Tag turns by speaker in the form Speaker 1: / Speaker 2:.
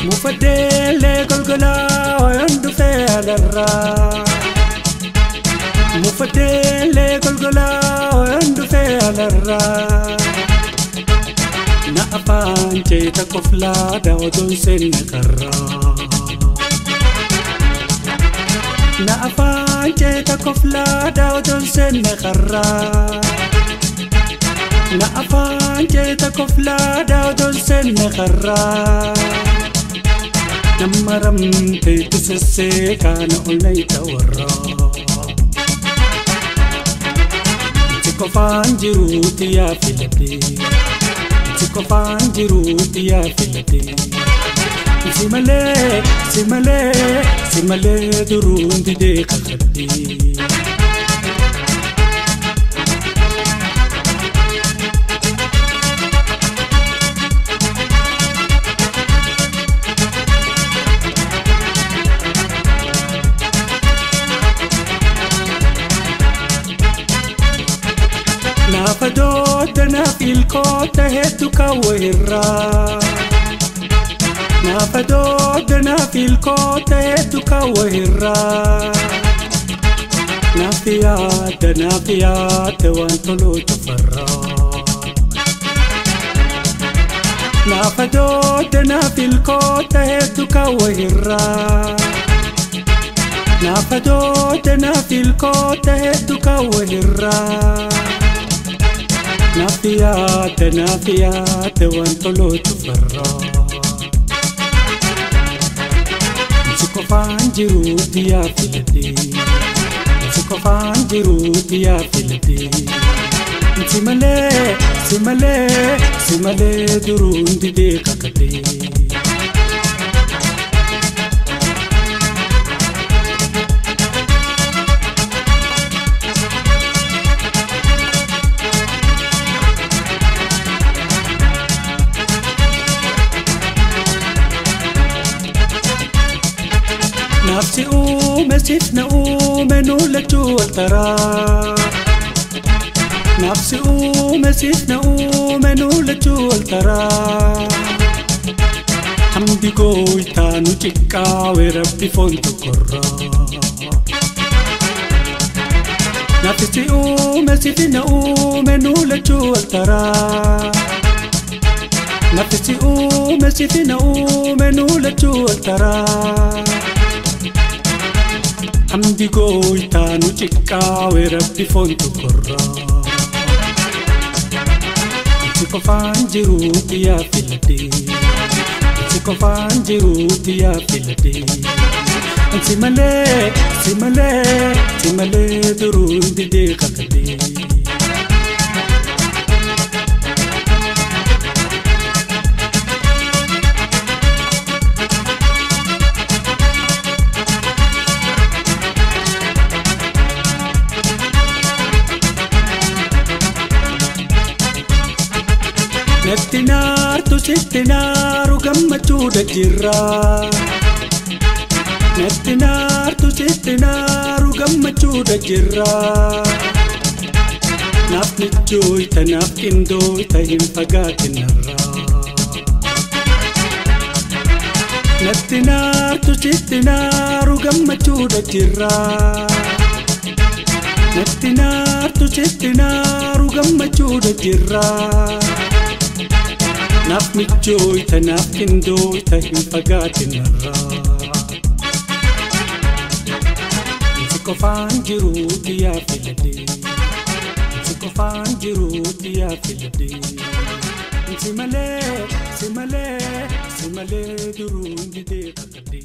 Speaker 1: Mufadele golgola oyandu fe alarra. Mufadele golgola oyandu fe alarra. Na afaan jeeta kofla daawwatuun seenna karra. Na afaan jeeta kofla daawwatuun seenna karra. Na afaan jeeta kofla daawwatuun seenna karra. Namaramte tisesse kana olnaita warra. Sikofaan jiruuti yaa filadhe. Sikofaan jiruuti yaa filadhe. Si malee, si malee, si malee duruun didee kakadhe. Naafa doota naaf ilkoota hedduu kaawwa irraa. Naafa doota naaf ilkoota hedduu kaawwa irraa. Naaf yaada naaf yaada waan toluu farraa. Naafa doota naaf ilkoota hedduu kaawwa irraa. Naafa doota naaf ilkoota hedduu kaawwa irraa. Naaf yaada naaf yaada waan toluu farraa. Sikofaan jiruuti yaa filadhe. Sikofaan jiruuti yaa filadhe. Si malee, si malee, si malee duruun didee kakadhe. Nafsi uume siif na uume nu lachuu wal taraa. Nafsi uume siif na uume nu lachuu wal taraa. Hamdi gooytaa nu xiqqaawe rabbi foon tokkorraa. Nafsi uume siif na uume nu lachuu wal taraa. Nafsi uume siif na uume nu lachuu wal taraa. Hamdi gooytaa nu xiqqaawe rabbi foon tokkorraa. Sikofaan jiruuti yaa filadhe. Sikofaan jiruuti yaa filadhe. Si malee, si malee, si malee duruun didee kakadhe. Natti naartu sitti naaru gammachuudha jirra. Natti naartu sitti naaru gammachuudha jirra. Naaf michooyta naaf qindooyta hin fagaatin narraa. Natti naartu sitti naaru gammachuudha jirra. Natti naartu sitti naaru gammachuudha jirra. Naaf michooyta naaf qindooyta hin fagaatin narraa. Sikofaan jiruuti yaa filadhe. Sikofaan jiruuti yaa filadhe. Si malee, si malee, si malee duruun didee kakadhe.